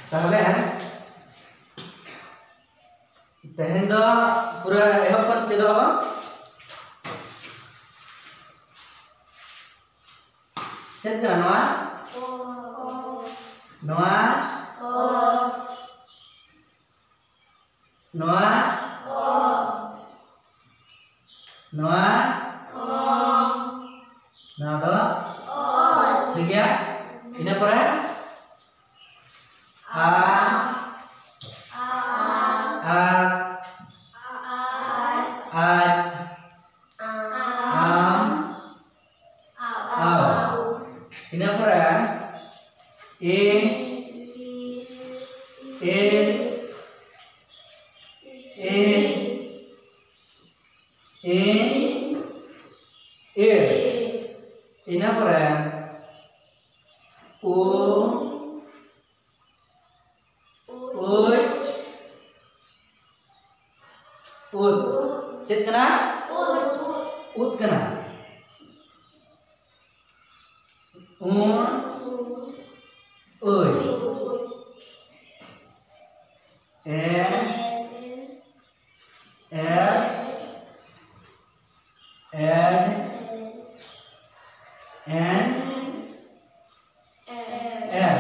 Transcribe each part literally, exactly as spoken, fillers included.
ᱛᱟᱦᱚᱞᱮ ᱛᱮᱦᱮᱧ ᱫᱚ ᱯᱩᱨᱟᱹ ᱮᱦᱚᱵ ᱠᱷᱚᱱ ᱪᱮᱫᱚᱜ ᱟᱵᱚᱱ᱾ ᱪᱮᱫ ᱠᱟᱱᱟ ᱱᱚᱣᱟ? ᱱᱚᱣᱟ, ᱱᱚᱣᱟ, ᱱᱚᱣᱟ, ᱱᱚᱣᱟ ᱫᱚ ᱴᱷᱤᱠ ᱜᱮᱭᱟ᱾ ᱤᱱᱟᱹ ᱯᱚᱨᱮ ᱟ, ᱟ, ᱟᱡ, ᱟᱢ, ᱟᱣ᱾ ᱤᱱᱟᱹ ᱯᱚᱨᱮ ᱤ, ᱤᱥ, ᱤ, ᱤ, ᱤᱨ᱾ ᱤᱱᱟᱹ ᱯᱚᱨᱮ ᱩ, ᱩᱪ, ᱩᱫ᱾ ᱪᱮᱫ ᱠᱟᱱᱟ? ᱩᱫ ᱠᱟᱱᱟ᱾ ᱩ, ᱩᱭ᱾ ᱮ, ᱮ, ᱮᱰ, ᱮᱱ, ᱮᱰ᱾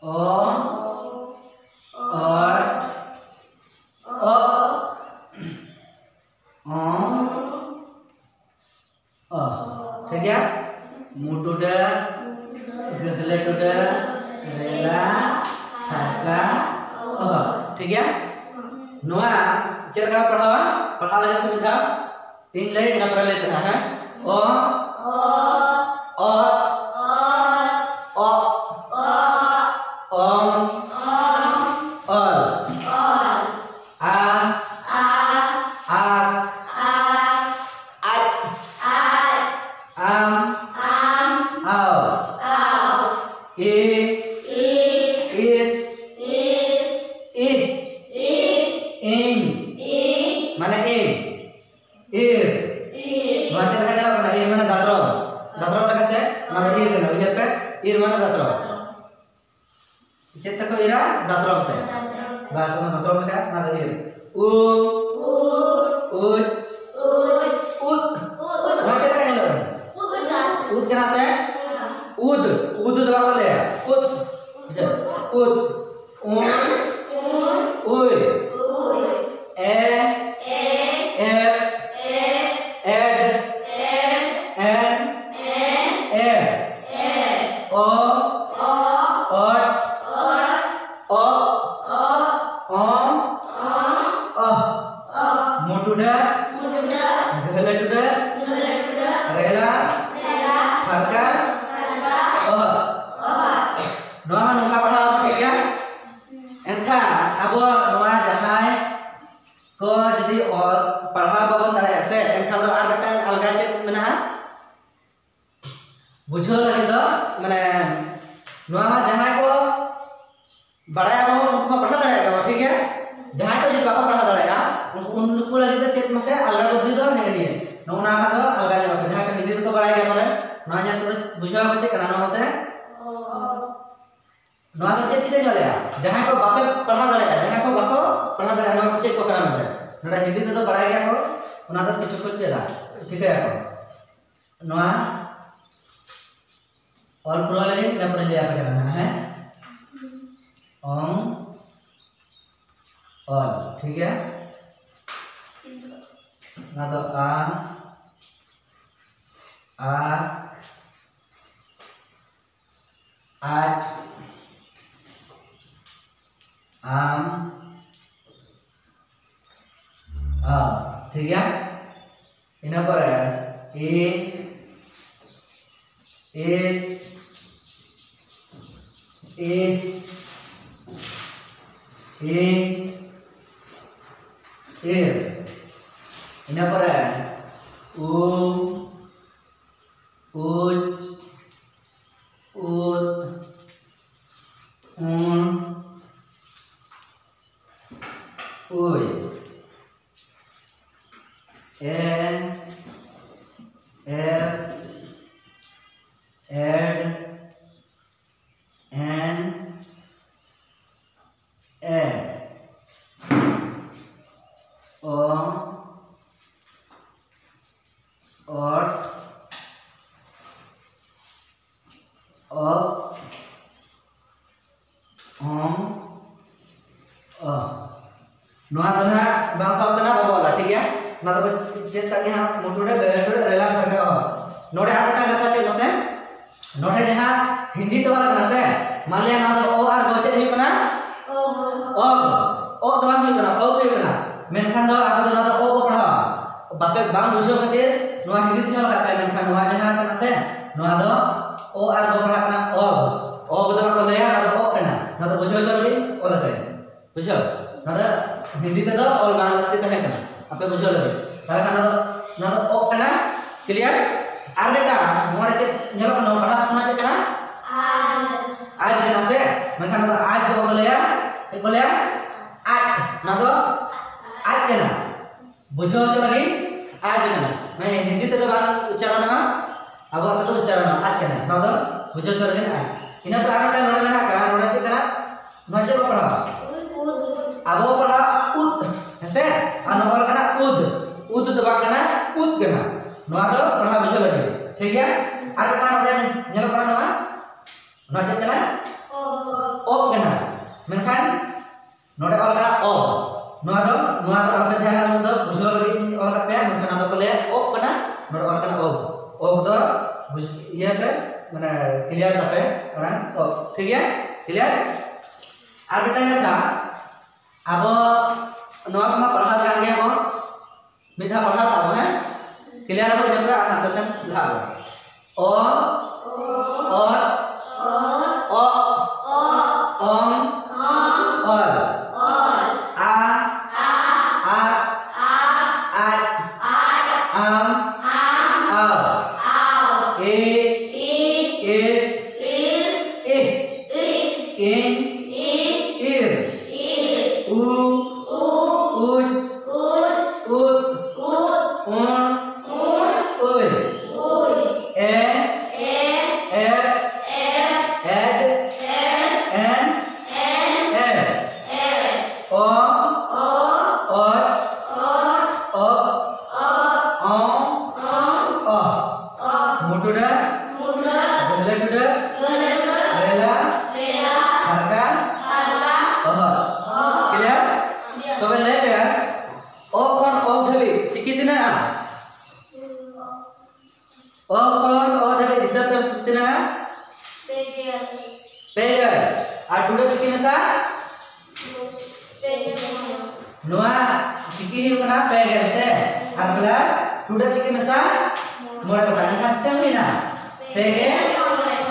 ᱚ, ᱚᱴ, ᱚᱜ, ᱚᱝ, ᱚ᱾ ᱴᱷᱤᱠ ᱜᱮᱭᱟ? ᱢᱩ ᱴᱩᱰᱟᱹ, ᱜᱟᱹᱦᱞᱟᱹ ᱴᱩᱰᱟᱹ, ᱨᱮᱞᱟ, ᱦᱟᱨᱠᱟ, ᱚ᱾ ᱴᱷᱤᱠ ᱜᱮᱭᱟ? ᱱᱚᱣᱟ ᱪᱮᱫ ᱞᱮᱠᱟ ᱯᱟᱲᱦᱟᱣᱟ? ᱯᱟᱲᱦᱟᱣ ᱞᱮᱜᱮ ᱥᱮ ᱢᱤᱫ ᱫᱷᱟᱣ᱾ ᱤᱧ ᱞᱟᱹᱭ, ᱤᱱᱟᱹ ᱯᱚᱨᱮ ᱞᱟᱹᱭ ᱯᱮ ᱱᱟᱦᱟᱜ, ᱦᱮᱸ? ᱚ, ᱚ, ᱚᱛ, ᱚᱜ, ᱚᱢ, ᱚᱞ, ᱟ, ᱟ, ᱟᱜ, ᱟᱡ, ᱟᱢ, ᱟᱣ, ᱤ, ᱤᱥ, ᱤᱦ, ᱤᱧ, ᱢᱟᱱᱮ ᱤᱧ, ᱤᱨ᱾ ᱱᱚᱣᱟ ᱪᱮᱫ ᱞᱮᱠᱟ ᱧᱮᱞᱚᱜ ᱠᱟᱱᱟ? ᱤᱨ ᱢᱟᱱᱮ ᱫᱟᱛᱨᱚᱢ᱾ ᱫᱟᱛᱨᱚᱢ ᱞᱮᱠᱟ ᱥᱮ? ᱱᱚᱣᱟ ᱫᱚ ᱤᱨ ᱠᱟᱱᱟ, ᱩᱭᱦᱟᱹᱨ ᱯᱮ, ᱤᱨ ᱢᱟᱱᱮ ᱫᱟᱛᱨᱚᱢ᱾ ᱪᱮᱫ ᱛᱮᱠᱚ ᱤᱨᱟ? ᱫᱟᱛᱨᱚᱢ ᱛᱮ᱾ ᱵᱟᱥ, ᱚᱱᱟ ᱫᱟᱛᱨᱚᱢ ᱞᱮᱠᱟ ᱚᱱᱟ ᱫᱚ ᱤᱨ᱾ ᱩ, ᱩᱪ, ᱩᱫ᱾ ᱱᱚᱣᱟ ᱪᱮᱫ ᱞᱮᱠᱟ ᱧᱮᱞᱚᱜ ᱠᱟᱱᱟ? ᱩᱫ ᱠᱟᱱᱟ ᱥᱮ? ᱩᱫ, ᱩᱫ ᱫᱚ ᱵᱟᱠᱚ ᱞᱟᱹᱭᱟ, ᱩᱫ᱾ ᱵᱩᱡᱷᱟᱹᱣ? ᱩᱫ, ᱩᱸ, ᱩᱭ, ᱮ, ᱮᱯ, ᱮᱰ, ᱮᱱ, ᱮ, ᱚ, ᱚᱴ, ᱚᱜ, ᱚᱸ, ᱚᱦ᱾ ᱢᱩ ᱴᱩᱰᱟᱹᱜ, ᱜᱷᱟᱹᱞᱟᱹ ᱴᱩᱰᱟᱹᱜ, ᱨᱮᱞᱟ, ᱯᱷᱟᱨᱠᱟ, ᱚᱦᱚᱫ᱾ ᱱᱚᱣᱟ ᱦᱚᱸ ᱱᱚᱝᱠᱟ ᱯᱟᱲᱦᱟᱣ ᱟᱵᱚᱱ, ᱴᱷᱤᱠ ᱜᱮᱭᱟ? ᱮᱱᱠᱷᱟᱱ ᱟᱵᱚ ᱱᱚᱣᱟ ᱡᱟᱦᱟᱸᱭ ᱠᱚ ᱡᱩᱫᱤ ᱚᱞ ᱯᱟᱲᱦᱟᱣ ᱵᱟᱵᱚᱱ ᱫᱟᱲᱮᱭᱟᱜᱼᱟ ᱥᱮ, ᱮᱱᱠᱷᱟᱱ ᱫᱚ ᱟᱨ ᱢᱤᱫᱴᱟᱝ ᱟᱞᱜᱟ ᱪᱮᱫ ᱢᱮᱱᱟᱜᱼᱟ? ᱵᱩᱡᱷᱟᱹᱣ ᱞᱟᱹᱜᱤᱫ ᱫᱚ, ᱢᱟᱱᱮ, ᱱᱚᱣᱟ ᱢᱟ ᱡᱟᱦᱟᱸᱭ ᱠᱚ ᱵᱟᱲᱟᱭᱟ ᱵᱚᱱ, ᱩᱱᱠᱩ ᱢᱟ ᱯᱟᱲᱦᱟᱣ ᱫᱟᱲᱮᱭᱟᱜ ᱜᱮᱭᱟ, ᱴᱷᱤᱠ ᱜᱮᱭᱟ? ᱡᱟᱦᱟᱸᱭ ᱠᱚ ᱡᱩᱫᱤ ᱵᱟᱠᱚ ᱯᱟᱲᱦᱟᱣ ᱫᱟᱲᱮᱭᱟᱜᱼᱟ, ᱩᱱᱠᱩ, ᱩᱱᱠᱩ ᱞᱟᱹᱜᱤᱫ ᱫᱚ ᱪᱮᱫ ᱢᱟᱥᱮ ᱟᱞᱜᱟ ᱵᱩᱫᱽᱫᱷᱤ ᱫᱚ ᱱᱮᱜᱼᱮ ᱱᱤᱭᱟᱹ, ᱱᱚᱜᱼᱚ ᱱᱚᱣᱟ ᱠᱷᱟᱱ ᱫᱚ ᱟᱞᱜᱟ ᱧᱚᱜ ᱟᱠᱚ᱾ ᱡᱟᱦᱟᱸᱭ ᱠᱚ ᱦᱤᱱᱫᱤ ᱫᱚᱠᱚ ᱵᱟᱲᱟᱭ ᱜᱮᱭᱟ ᱯᱟᱞᱮ, ᱱᱚᱣᱟ ᱧᱮᱞ ᱛᱮᱫᱚ ᱵᱩᱡᱷᱟᱹᱣ ᱟᱠᱚ ᱪᱮᱫ ᱠᱟᱱᱟ ᱱᱚᱣᱟ ᱢᱟᱥᱮ? ᱱᱚᱣᱟ ᱫᱚ ᱪᱮᱫ ᱪᱤᱠᱟᱹ ᱧᱚᱜ ᱞᱮᱭᱟ? ᱡᱟᱦᱟᱸᱭ ᱠᱚ ᱵᱟᱯᱮ ᱯᱟᱲᱦᱟᱣ ᱫᱟᱲᱮᱭᱟᱜᱼᱟ, ᱡᱟᱦᱟᱸᱭ ᱠᱚ ᱵᱟᱠᱚ ᱯᱟᱲᱦᱟᱣ ᱫᱟᱲᱮᱭᱟᱜᱼᱟ, ᱱᱚᱣᱟ ᱠᱚ ᱪᱮᱫ ᱠᱚ ᱠᱟᱱᱟ ᱢᱮᱱᱛᱮ? ᱱᱚᱰᱮ ᱦᱤᱱᱫᱤ ᱛᱮᱫᱚ ᱵᱟᱲᱟᱭ ᱜᱮᱭᱟ ᱠᱚ, ᱚᱱᱟ ᱫᱚ ᱠᱤᱪᱷᱩ ᱠᱚ ᱪᱮᱫᱟ, ᱴᱷᱤᱠᱟᱹᱭᱟᱠᱚ᱾ ᱱᱚᱣᱟ ᱚᱞ ᱯᱩᱨᱟᱹᱣ ᱞᱟᱹᱜᱤᱫ ᱤᱱᱟᱹ ᱯᱚᱨᱮᱧ ᱞᱟᱹᱭ ᱟᱯᱮ ᱠᱟᱱᱟ ᱱᱟᱦᱟᱜ, ᱦᱮᱸ? ᱚᱝ, ᱚᱞ, ᱴᱷᱤᱠ ᱜᱮᱭᱟ? ᱚᱱᱟ ᱫᱚ ᱟ, ᱟᱠ, ᱟᱡ, ᱟᱢ, ᱟᱢ, ᱴᱷᱤᱠ ᱜᱮᱭᱟ? ᱤᱱᱟᱹ ᱯᱚᱨᱮ ᱤ, ᱤᱥ, ᱤ, ᱤ, ᱤᱨ᱾ ᱤᱱᱟᱹ ᱯᱚᱨᱮ ᱩ, ᱩᱪ, ᱩᱫ, ᱩᱱ, ᱩᱭ᱾ ᱮ, ᱮᱯ, ᱮᱰ, ᱮᱱ, ᱚ, ᱚᱝ, ᱚ᱾ ᱱᱚᱣᱟ ᱫᱚ ᱱᱟᱦᱟᱜ ᱵᱟᱝ ᱥᱟᱵ ᱠᱟᱱᱟ, ᱵᱟᱵᱚ ᱚᱞᱟ, ᱴᱷᱤᱠ ᱜᱮᱭᱟ? ᱱᱚᱣᱟ ᱫᱚ ᱪᱮᱫ ᱠᱟᱜ ᱜᱮ ᱦᱟᱸᱜ, ᱢᱩᱴᱩᱲᱮ, ᱵᱮᱨᱮᱞ ᱴᱩᱲᱮ, ᱨᱮᱞᱟᱝ ᱨᱟᱠᱟᱵᱼᱟ᱾ ᱱᱚᱰᱮ ᱟᱨ ᱢᱤᱫᱴᱟᱝ ᱠᱟᱛᱷᱟ ᱪᱮᱫ ᱢᱟᱥᱮ? ᱱᱚᱰᱮ ᱡᱟᱦᱟᱸ ᱦᱤᱱᱫᱤ ᱛᱮ ᱚᱞ ᱟᱠᱟᱱᱟ ᱥᱮ, ᱢᱟᱱ ᱞᱤᱭᱟ ᱱᱚᱣᱟ ᱫᱚ ᱚ ᱟᱨ ᱜᱚ ᱪᱮᱫ ᱦᱩᱭᱩᱜ ᱠᱟᱱᱟ? ᱚ᱾ ᱚ ᱫᱚ ᱵᱟᱝ ᱦᱩᱭᱩᱜ ᱠᱟᱱᱟ, ᱚ ᱦᱩᱭᱩᱜ ᱠᱟᱱᱟ᱾ ᱢᱮᱱᱠᱷᱟᱱ ᱫᱚ ᱟᱵᱚ ᱫᱚ ᱱᱚᱣᱟ ᱫᱚ ᱚ ᱵᱚ ᱯᱟᱲᱦᱟᱣᱟ᱾ ᱵᱟᱯᱮ, ᱵᱟᱝ ᱵᱩᱡᱷᱟᱹᱣ ᱠᱷᱟᱹᱛᱤᱨ ᱱᱚᱣᱟ ᱦᱤᱱᱫᱤ ᱛᱮᱧ ᱚᱞ ᱟᱠᱟᱫ ᱯᱮ, ᱢᱮᱱᱠᱷᱟᱱ ᱱᱚᱣᱟ ᱡᱟᱦᱟᱸ ᱠᱟᱱᱟ ᱥᱮ, ᱱᱚᱣᱟ ᱫᱚ ᱚ ᱟᱨ ᱜᱚ ᱯᱟᱲᱦᱟᱜ ᱠᱟᱱᱟ ᱚ᱾ ᱚ ᱠᱚᱫᱚ ᱵᱟᱠᱚ ᱞᱟᱹᱭᱟ, ᱱᱚᱣᱟ ᱫᱚ ᱚ ᱠᱟᱱᱟ᱾ ᱱᱚᱣᱟ ᱫᱚ ᱵᱩᱡᱷᱟᱹᱣ ᱦᱚᱪᱚ ᱞᱟᱹᱜᱤᱫ ᱚᱞ ᱟᱠᱟᱫᱟᱹᱧ᱾ ᱵᱩᱡᱷᱟᱹᱣ? ᱱᱚᱣᱟ ᱫᱚ ᱦᱤᱱᱫᱤ ᱛᱮᱫᱚ ᱚᱞ ᱵᱟᱝ ᱞᱟᱹᱠᱛᱤ ᱛᱟᱦᱮᱸ ᱠᱟᱱᱟ, ᱟᱯᱮ ᱵᱩᱡᱷᱟᱹᱣ ᱞᱟᱹᱜᱤᱫ᱾ ᱛᱟᱦᱚᱞᱮ ᱠᱷᱟᱱ ᱱᱚᱣᱟ ᱫᱚ, ᱱᱚᱣᱟ ᱫᱚ ᱚ ᱠᱟᱱᱟ᱾ ᱠᱞᱤᱭᱟᱨ? ᱟᱨ ᱢᱤᱫᱴᱟᱝ ᱱᱚᱰᱮ ᱪᱮᱫ ᱧᱮᱞᱚᱜ ᱠᱟᱱᱟ? ᱯᱟᱲᱦᱟᱜ ᱥᱚᱢᱚᱭ ᱪᱮᱫ ᱠᱟᱱᱟ? ᱟᱡ᱾ ᱟᱡ ᱠᱟᱱᱟ ᱥᱮ? ᱢᱮᱱᱠᱷᱟᱱ ᱱᱚᱣᱟ ᱫᱚ ᱟᱡ ᱫᱚ ᱵᱟᱠᱚ ᱞᱟᱹᱭᱟ, ᱪᱮᱫ ᱠᱚ ᱞᱟᱹᱭᱟ? ᱟᱡ᱾ ᱱᱚᱣᱟ ᱫᱚ ᱟᱡ ᱠᱟᱱᱟ᱾ ᱵᱩᱡᱷᱟᱹᱣ ᱦᱚᱪᱚ ᱞᱟᱹᱜᱤᱫ ᱟᱡ ᱠᱟᱱᱟ᱾ ᱢᱟᱱᱮ ᱦᱤᱱᱫᱤ ᱛᱮᱫᱚ ᱵᱟᱝ ᱩᱪᱪᱟᱨᱚᱱᱚᱜᱼᱟ, ᱟᱵᱚᱣᱟᱜ ᱛᱮᱫᱚ ᱩᱪᱪᱟᱨᱚᱱᱚᱜᱼᱟ, ᱟᱡ ᱠᱟᱱᱟ᱾ ᱱᱚᱣᱟ ᱫᱚ ᱵᱩᱡᱷᱟᱹᱣ ᱦᱚᱪᱚ ᱞᱟᱹᱜᱤᱫ ᱟᱡ᱾ ᱤᱱᱟᱹ ᱯᱚᱨᱮ ᱟᱨ ᱢᱤᱫᱴᱟᱝ ᱱᱚᱰᱮ ᱢᱮᱱᱟᱜ ᱟᱠᱟᱫ, ᱱᱚᱰᱮ ᱪᱮᱫ ᱠᱟᱱᱟ? ᱱᱚᱣᱟ ᱪᱮᱫ ᱵᱚ ᱯᱟᱲᱦᱟᱣᱟ? ᱟᱵᱚ ᱵᱚ ᱯᱟᱲᱦᱟᱣᱟ ᱩᱫ, ᱦᱮᱸᱥᱮ? ᱟᱨ ᱱᱚᱣᱟ ᱚᱞ ᱠᱟᱱᱟ ᱩᱫ᱾ ᱩᱫ ᱫᱚ ᱵᱟᱝ ᱠᱟᱱᱟ, ᱩᱫ ᱠᱟᱱᱟ᱾ ᱱᱚᱣᱟ ᱫᱚ ᱯᱟᱲᱦᱟᱣ ᱵᱩᱡᱷᱟᱹᱣ ᱞᱟᱹᱜᱤᱫ, ᱴᱷᱤᱠ ᱜᱮᱭᱟ? ᱟᱨ ᱢᱤᱫᱴᱟᱝ ᱱᱚᱰᱮ ᱧᱮᱞᱚᱜ ᱠᱟᱱᱟ ᱱᱚᱣᱟ, ᱱᱚᱣᱟ ᱪᱮᱫ ᱠᱟᱱᱟ? ᱚ᱾ ᱚ ᱠᱟᱱᱟ᱾ ᱢᱮᱱᱠᱷᱟᱱ ᱱᱚᱰᱮ ᱚᱞ ᱠᱟᱱᱟ ᱚ᱾ ᱱᱚᱣᱟ ᱫᱚ, ᱱᱚᱣᱟ ᱫᱚ ᱟᱞᱚᱯᱮ ᱫᱷᱮᱭᱟᱱᱟ, ᱱᱚᱣᱟ ᱫᱚ ᱵᱩᱡᱷᱟᱹᱣ ᱞᱟᱹᱜᱤᱫ ᱤᱧ ᱚᱞ ᱠᱟᱜ ᱯᱮᱭᱟ, ᱢᱮᱱᱠᱷᱟᱱ ᱱᱚᱣᱟ ᱫᱚᱠᱚ ᱞᱟᱹᱭᱟ ᱚ ᱠᱟᱱᱟ, ᱱᱚᱰᱮ ᱚᱞ ᱠᱟᱱᱟ ᱚ᱾ ᱚ ᱫᱚ ᱵᱩᱡᱽ-, ᱤᱭᱟᱹ ᱯᱮ, ᱢᱟᱱᱮ ᱠᱞᱤᱭᱟᱨ ᱛᱟᱯᱮ ᱚᱱᱟ ᱚ᱾ ᱴᱷᱤᱠ ᱜᱮᱭᱟ? ᱠᱞᱤᱭᱟᱨ? ᱟᱨ ᱢᱤᱫᱴᱟᱝ ᱠᱟᱛᱷᱟ, ᱟᱵᱚ ᱱᱚᱣᱟ ᱠᱚᱢᱟ ᱯᱟᱲᱦᱟᱣ ᱠᱟᱱ ᱜᱮᱭᱟ ᱵᱚᱱ, ᱢᱤᱫ ᱫᱷᱟᱣ ᱯᱟᱲᱦᱟᱣ ᱠᱟᱜ ᱵᱚᱱ, ᱦᱮᱸ? ᱠᱞᱤᱭᱟᱨ ᱟᱵᱚ ᱤᱱᱟᱹ ᱯᱚᱨᱮ ᱟᱨ ᱦᱟᱱᱛᱮ ᱥᱮᱱ ᱞᱟᱦᱟᱜ ᱟᱵᱚ᱾ ᱚ, ᱚ, ᱚ, ᱚᱝ, ᱚᱞ, ᱟ, ᱟ, ᱟᱡ, ᱟᱢ, ᱟᱣ, ᱮ, ᱮᱥ, ᱤᱦ, ᱤᱧ, ᱤᱨ, ᱩ, ᱩᱡ, ᱩᱫ, ᱩᱬ, ᱩᱭ, ᱮ, ᱮᱯ, ᱮᱰ, ᱮᱱ, ᱮᱢ, ᱚ, ᱚᱡ, ᱚᱜ, ᱚᱝ, ᱚ, ᱢᱩᱴᱩᱰᱟ, ᱵᱮᱦᱞᱮ ᱴᱩᱰᱟ, ᱯᱮ ᱜᱮᱞ᱾ ᱟᱨ ᱴᱩᱰᱟᱹᱜ ᱪᱤᱠᱤ ᱢᱮᱥᱟ? ᱱᱚᱣᱟ ᱪᱤᱠᱤ ᱦᱩᱭᱩᱜ ᱠᱟᱱᱟ ᱯᱮ ᱜᱮᱞ ᱥᱮ? ᱟᱨ ᱯᱞᱟᱥ ᱴᱩᱰᱟᱹᱜ ᱪᱤᱠᱤ ᱢᱮᱥᱟ ᱢᱚᱬᱮ ᱜᱚᱴᱟᱝ᱾ ᱮᱱᱠᱷᱟᱱ ᱛᱤᱱᱟᱹᱜ ᱦᱩᱭᱱᱟ? ᱯᱮ ᱜᱮᱞ᱾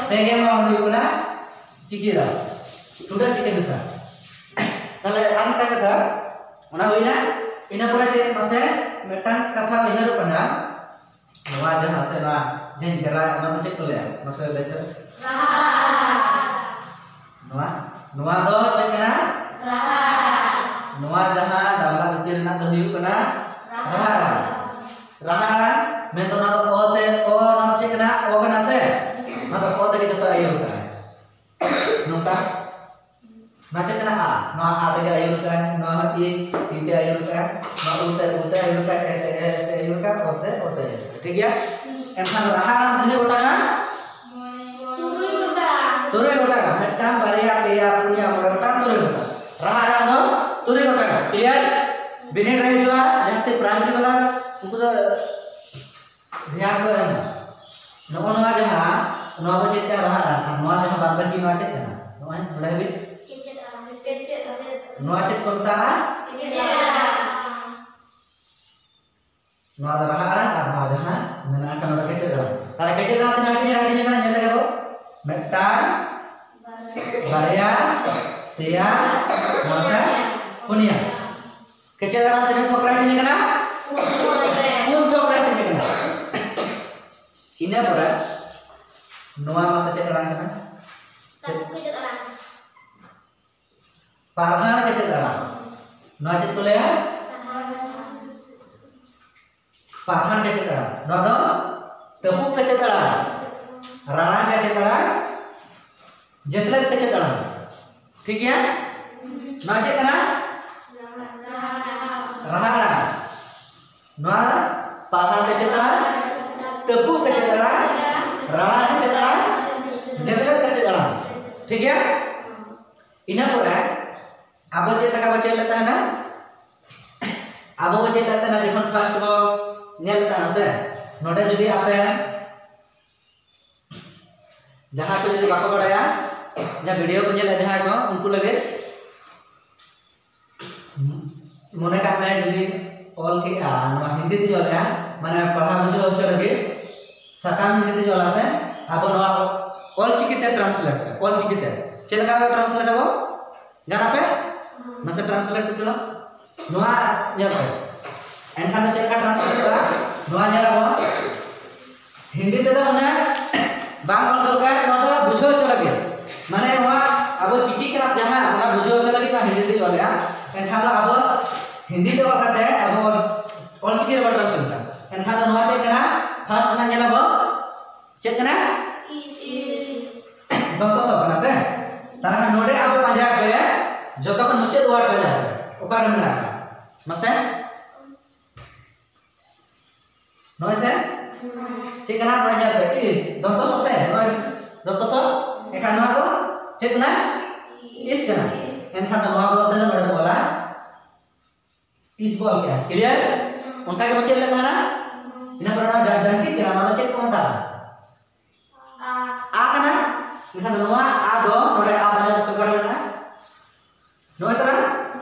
ᱯᱮ ᱜᱮᱞ ᱢᱚᱬᱮ ᱦᱩᱭᱩᱜ ᱠᱟᱱᱟ ᱪᱤᱠᱤ ᱫᱚ, ᱴᱩᱰᱟᱹᱜ ᱪᱤᱠᱤ ᱢᱮᱥᱟ᱾ ᱛᱟᱦᱞᱮ ᱟᱨ ᱢᱤᱫᱴᱟᱝ ᱠᱟᱛᱷᱟ, ᱚᱱᱟ ᱦᱩᱭᱱᱟ᱾ ᱤᱱᱟᱹ ᱯᱚᱨᱮ ᱪᱮᱫ ᱢᱟᱥᱮ ᱢᱤᱫᱴᱟᱝ ᱠᱟᱛᱷᱟ ᱩᱭᱦᱟᱹᱨᱚᱜ ᱠᱟᱱᱟ, ᱱᱚᱣᱟ ᱡᱟᱦᱟᱸ ᱥᱮ ᱱᱚᱣᱟ ᱡᱷᱤᱸᱡ ᱜᱷᱮᱨᱟ, ᱚᱱᱟ ᱫᱚ ᱪᱮᱫ ᱠᱚ ᱞᱟᱹᱭᱟ? ᱢᱟᱥᱮ ᱞᱟᱹᱭ ᱯᱮ᱾ ᱱᱚᱣᱟ, ᱱᱚᱣᱟ ᱫᱚ ᱪᱮᱫ ᱠᱟᱱᱟ? ᱱᱚᱣᱟ ᱡᱟᱦᱟᱸ ᱰᱟᱵᱞᱟ ᱵᱷᱤᱛᱤᱨ ᱨᱮᱱᱟᱜ ᱫᱚ ᱦᱩᱭᱩᱜ ᱠᱟᱱᱟ ᱨᱟᱦᱟ ᱟᱲᱟᱝ᱾ ᱨᱟᱦᱟ ᱟᱲᱟᱝ ᱢᱮᱱᱫᱚ ᱚᱱᱟ ᱫᱚ ᱚ ᱛᱮ, ᱚ ᱚᱱᱟ ᱫᱚ ᱪᱮᱫ ᱠᱟᱱᱟ? ᱚ ᱠᱟᱱᱟ ᱥᱮ? ᱚᱱᱟ ᱫᱚ ᱚ ᱛᱮᱜᱮ ᱡᱚᱛᱚ ᱟᱹᱭᱩᱨ ᱠᱟᱱᱟ᱾ ᱱᱚᱝᱠᱟ ᱱᱚᱣᱟ ᱪᱮᱫ ᱠᱟᱱᱟ? ᱟ᱾ ᱱᱚᱣᱟ ᱟ ᱛᱮᱜᱮ ᱟᱹᱭᱩᱨ ᱠᱟᱜᱼᱟᱭ, ᱱᱚᱣᱟ ᱤ, ᱤ ᱛᱮ ᱟᱹᱭᱩᱨ ᱠᱟᱜᱼᱟᱭ, ᱱᱚᱣᱟ ᱩ ᱛᱮ, ᱩ ᱛᱮ ᱟᱹᱭᱩᱨ ᱠᱟᱜᱼᱟᱭ, ᱮ ᱛᱮ, ᱮ ᱛᱮ ᱟᱹᱭᱩᱨ ᱠᱟᱜᱼᱟᱭ, ᱚ ᱛᱮ, ᱚ ᱛᱮ ᱟᱹᱭᱩᱨ ᱠᱟᱜᱼᱟᱭ᱾ ᱴᱷᱤᱠ ᱜᱮᱭᱟ? ᱮᱱᱠᱷᱟᱱ ᱨᱟᱦᱟ ᱟᱲᱟᱝ ᱛᱤᱱᱟᱹᱜ ᱜᱚᱴᱟᱝᱟ? ᱛᱩᱨᱩᱭ ᱜᱚᱴᱟᱝ᱾ ᱛᱩᱨᱩᱭ ᱜᱚᱴᱟᱝᱟ᱾ ᱢᱤᱫᱴᱟᱝ, ᱵᱟᱨᱭᱟ, ᱯᱮᱭᱟ, ᱯᱩᱱᱭᱟ, ᱢᱚᱬᱮ ᱜᱚᱴᱟᱝ, ᱛᱩᱨᱩᱭ ᱜᱚᱴᱟᱝ᱾ ᱨᱟᱦᱟ ᱟᱲᱟᱝ ᱫᱚ ᱛᱩᱨᱩᱭ ᱜᱚᱴᱟᱝᱟ᱾ ᱠᱞᱤᱭᱟᱨ? ᱵᱤᱱᱤᱰ ᱨᱮ ᱦᱤᱡᱩᱜᱼᱟ, ᱡᱟᱦᱟᱸ ᱥᱮ ᱯᱨᱟᱭᱢᱟᱨᱤ ᱵᱟᱞᱟ, ᱩᱱᱠᱩ ᱫᱚ ᱫᱷᱮᱭᱟᱱ ᱠᱚ ᱮᱢᱟ᱾ ᱱᱚᱜᱼᱚ ᱱᱚᱣᱟ ᱡᱟᱦᱟᱸ, ᱱᱚᱣᱟ ᱵᱚ ᱪᱮᱫ ᱠᱟᱜᱼᱟ? ᱨᱟᱦᱟ ᱟᱲᱟᱝ᱾ ᱟᱨ ᱱᱚᱣᱟ ᱡᱟᱦᱟᱸ ᱵᱟᱫ ᱵᱟᱹᱠᱤ, ᱱᱚᱣᱟ ᱪᱮᱫ ᱠᱟᱱᱟ? ᱱᱚᱜᱼᱚᱭ ᱱᱚᱰᱮ ᱦᱟᱹᱵᱤᱡ᱾ ᱠᱮᱪᱮᱫ ᱟᱲᱟᱝ᱾ ᱠᱮᱪᱮᱫ ᱟᱲᱟᱝ᱾ ᱱᱚᱣᱟ ᱪᱮᱫ ᱠᱚ ᱢᱮᱛᱟᱜᱼᱟ? ᱠᱮᱪᱮᱫ ᱟᱲᱟᱝ᱾ ᱱᱚᱣᱟ ᱫᱚ ᱨᱟᱦᱟ ᱟᱲᱟᱝ ᱟᱨ ᱱᱚᱣᱟ ᱡᱟᱦᱟᱸ ᱢᱮᱱᱟᱜ ᱟᱠᱟᱫ, ᱱᱚᱣᱟ ᱫᱚ ᱠᱮᱪᱮᱫ ᱟᱲᱟᱝ᱾ ᱛᱟᱦᱞᱮ ᱠᱮᱪᱮᱫ ᱟᱲᱟᱝ ᱛᱤᱱᱟᱹᱜ ᱦᱟᱹᱴᱤᱧ ᱨᱮ ᱦᱟᱹᱴᱤᱧ ᱟᱠᱟᱱᱟ? ᱧᱮᱞ ᱞᱮᱜᱮ ᱵᱚ᱾ ᱢᱤᱫᱴᱟᱝ, ᱵᱟᱨᱭᱟ, ᱯᱮᱭᱟ, ᱢᱚᱬᱮ, ᱯᱩᱱᱭᱟ᱾ ᱠᱮᱪᱮᱫ ᱟᱲᱟᱝ ᱛᱤᱱᱟᱹᱜ ᱛᱷᱚᱠ ᱨᱮ ᱦᱟᱹᱴᱤᱧ ᱟᱠᱟᱱᱟ? ᱯᱩᱱ ᱛᱷᱚᱠ ᱨᱮ ᱦᱟᱹᱴᱤᱧ ᱟᱠᱟᱱᱟ᱾ ᱤᱱᱟᱹ ᱯᱚᱨᱮ ᱱᱚᱣᱟ ᱢᱟᱥᱮ ᱪᱮᱫ ᱟᱲᱟᱝ ᱠᱟᱱᱟ? ᱪᱮᱫ? ᱯᱟᱨᱦᱟᱲ ᱠᱮᱪᱮᱫ ᱟᱲᱟᱝ᱾ ᱱᱚᱣᱟ ᱪᱮᱫ ᱠᱚ ᱞᱟᱹᱭᱟ? ᱯᱟᱨᱦᱟᱲ ᱠᱮᱪᱮᱫ ᱟᱲᱟᱝ᱾ ᱱᱚᱣᱟ ᱫᱚ ᱛᱟᱹᱯᱩᱜ ᱠᱮᱪᱮᱫ ᱟᱲᱟᱝ, ᱨᱟᱲᱟᱝ ᱠᱮᱪᱮᱫ ᱟᱲᱟᱝ, ᱡᱮᱛᱞᱮᱫ ᱠᱮᱪᱮᱫ ᱟᱲᱟᱝ᱾ ᱴᱷᱤᱠ ᱜᱮᱭᱟ? ᱱᱚᱣᱟ ᱪᱮᱫ ᱠᱟᱱᱟ? ᱨᱟᱦᱟ ᱟᱲᱟᱝ᱾ ᱱᱚᱣᱟ ᱯᱟᱨᱦᱟᱲ ᱠᱮᱪᱮᱫ ᱟᱲᱟᱝ, ᱛᱟᱹᱯᱩᱜ ᱠᱮᱪᱮᱫ ᱟᱲᱟᱝ, ᱨᱟᱲᱟᱝ ᱠᱮᱪᱮᱫ ᱟᱲᱟᱝ, ᱡᱮᱛᱞᱮᱫ ᱠᱮᱪᱮᱫ ᱟᱲᱟᱝ᱾ ᱴᱷᱤᱠ ᱜᱮᱭᱟ? ᱤᱱᱟᱹ ᱯᱚᱨᱮ ᱟᱵᱚ ᱪᱮᱫ ᱞᱮᱠᱟ ᱵᱚ ᱪᱮᱫ ᱞᱮᱫ ᱛᱟᱦᱮᱱᱟ? ᱟᱵᱚ ᱵᱚ ᱪᱮᱫ ᱞᱮᱫ ᱛᱟᱦᱮᱱᱟ, ᱡᱚᱠᱷᱚᱱ ᱯᱷᱟᱥᱴ ᱵᱚ ᱧᱮᱞ ᱛᱟᱦᱮᱱᱟ ᱥᱮ, ᱱᱚᱰᱮ ᱡᱩᱫᱤ ᱟᱯᱮ ᱡᱟᱦᱟᱸᱭ ᱠᱚ ᱡᱩᱫᱤ ᱵᱟᱠᱚ ᱵᱟᱲᱟᱭᱟ, ᱡᱟᱦᱟᱸ ᱵᱷᱤᱰᱤᱭᱳ ᱠᱚ ᱧᱮᱞᱮᱫ ᱡᱟᱦᱟᱸᱭ ᱠᱚ, ᱩᱱᱠᱩ ᱞᱟᱹᱜᱤᱫ ᱢᱚᱱᱮ ᱠᱟᱜ ᱢᱮ ᱡᱩᱫᱤ ᱚᱞ ᱠᱮᱜᱼᱟ, ᱱᱚᱣᱟ ᱦᱤᱱᱫᱤ ᱛᱮ ᱚᱞᱮᱜᱼᱟ, ᱢᱟᱱᱮ ᱯᱟᱲᱦᱟᱣ ᱵᱩᱡᱷᱟᱹᱣ ᱦᱚᱪᱚ ᱞᱟᱹᱜᱤᱫ ᱥᱟᱠᱟᱢ ᱦᱤᱱᱫᱤ ᱛᱮ ᱚᱞᱟ ᱥᱮ, ᱟᱵᱚ ᱱᱚᱣᱟ ᱚᱞ ᱪᱤᱠᱤ ᱛᱮ ᱴᱨᱟᱱᱥᱞᱮᱴ, ᱚᱞ ᱪᱤᱠᱤ ᱛᱮ ᱪᱮᱫ ᱞᱮᱠᱟ ᱵᱚ ᱴᱨᱟᱱᱥᱞᱮᱴ ᱟᱵᱚ? ᱜᱟᱱ ᱟᱯᱮ? ᱢᱟᱥᱮ ᱴᱨᱟᱱᱥᱞᱮᱴ ᱦᱚᱪᱚ ᱱᱚᱣᱟ ᱧᱮᱞ ᱯᱮ᱾ ᱮᱱᱠᱷᱟᱱ ᱫᱚ ᱪᱮᱫ ᱞᱮᱠᱟ ᱴᱨᱟᱱᱥᱞᱮᱴᱚᱜᱼᱟ? ᱱᱚᱣᱟ ᱧᱮᱞ ᱟᱵᱚ᱾ ᱦᱤᱱᱫᱤ ᱛᱮᱫᱚ ᱩᱱᱟᱹᱜ ᱵᱟᱝ ᱚᱞ ᱫᱚᱨᱠᱟᱨ, ᱱᱚᱣᱟ ᱫᱚ ᱵᱩᱡᱷᱟᱹᱣ ᱦᱚᱪᱚ ᱞᱟᱹᱜᱤᱫ᱾ ᱢᱟᱱᱮ ᱱᱚᱣᱟ ᱟᱵᱚ ᱪᱤᱠᱤ ᱠᱞᱟᱥ ᱡᱟᱦᱟᱸ, ᱚᱱᱟ ᱵᱩᱡᱷᱟᱹᱣ ᱦᱚᱪᱚ ᱞᱟᱹᱜᱤᱫ ᱱᱚᱣᱟ ᱦᱤᱱᱫᱤ ᱛᱮᱧ ᱚᱞᱮᱜᱼᱟ᱾ ᱮᱱᱠᱷᱟᱱ ᱫᱚ ᱟᱵᱚ ᱦᱤᱱᱫᱤ ᱛᱮ ᱚᱞ ᱠᱟᱛᱮ ᱟᱵᱚ ᱚᱞ, ᱚᱞ ᱪᱤᱠᱤ ᱨᱮᱵᱚ ᱴᱨᱟᱱᱥᱞᱮᱴᱟ᱾ ᱮᱱᱠᱷᱟᱱ ᱫᱚ ᱱᱚᱣᱟ ᱪᱮᱫ ᱠᱟᱱᱟ? ᱯᱷᱟᱥᱴ ᱨᱮᱱᱟᱜ ᱧᱮᱞ ᱟᱵᱚ᱾ ᱪᱮᱫ ᱠᱟᱱᱟ? ᱫᱚᱱᱛᱚ ᱥᱚ ᱠᱟᱱᱟ ᱥᱮ? ᱛᱟᱦᱞᱮ ᱠᱷᱟᱱ ᱱᱚᱰᱮ ᱟᱵᱚ ᱯᱟᱸᱡᱟᱭ ᱯᱮ, ᱡᱚᱛᱚ ᱠᱷᱚᱱ ᱢᱩᱪᱟᱹᱫ ᱣᱟᱨᱰ ᱯᱟᱸᱡᱟᱭ ᱯᱮ, ᱚᱠᱟᱨᱮ ᱢᱮᱱᱟᱜ ᱟᱠᱟᱫᱟ? ᱢᱟᱥᱮ? ᱱᱚᱜᱼᱚᱭ ᱥᱮ? ᱪᱮᱫ ᱠᱟᱱᱟ? ᱱᱚᱜᱼᱚᱭ ᱧᱮᱞ ᱯᱮ, ᱤ, ᱫᱚᱱᱛᱚ ᱥᱚ ᱥᱮ? ᱱᱚᱜᱼᱚᱭ ᱫᱚᱱᱛᱚ ᱥᱚ? ᱮᱱᱠᱷᱟᱱ ᱱᱚᱣᱟ ᱫᱚ ᱪᱮᱫ ᱠᱟᱱᱟ? ᱤᱥ ᱠᱟᱱᱟ᱾ ᱮᱱᱠᱷᱟᱱ ᱫᱚ ᱱᱚᱣᱟ ᱵᱚᱫᱚᱞ ᱛᱮ ᱱᱚᱰᱮ ᱵᱚ ᱚᱞᱟ ᱤᱥ ᱵᱚ ᱚᱞ ᱠᱮᱜᱼᱟ᱾ ᱠᱞᱤᱭᱟᱨ? ᱚᱱᱠᱟ ᱜᱮᱵᱚ ᱪᱮᱫ ᱞᱮᱫ ᱛᱟᱦᱮᱱᱟ? ᱤᱱᱟᱹ ᱯᱚᱨᱮ ᱱᱚᱣᱟ ᱡᱟᱦᱟᱸ ᱰᱟᱹᱱᱴᱤ ᱠᱟᱱᱟ, ᱱᱚᱣᱟ ᱫᱚ ᱪᱮᱫ ᱠᱚ ᱢᱮᱛᱟᱜᱼᱟ? ᱟ ᱠᱟᱱᱟ᱾ ᱮᱱᱠᱷᱟᱱ ᱫᱚ ᱱᱚᱣᱟ ᱟ ᱫᱚ ᱱᱚᱰᱮ ᱟ ᱵᱟᱡᱟᱣ ᱥᱚᱨᱠᱟᱨ ᱢᱮᱱᱟᱜᱼᱟ᱾ ᱱᱚᱜᱼᱚᱭ ᱛᱚᱨᱟ?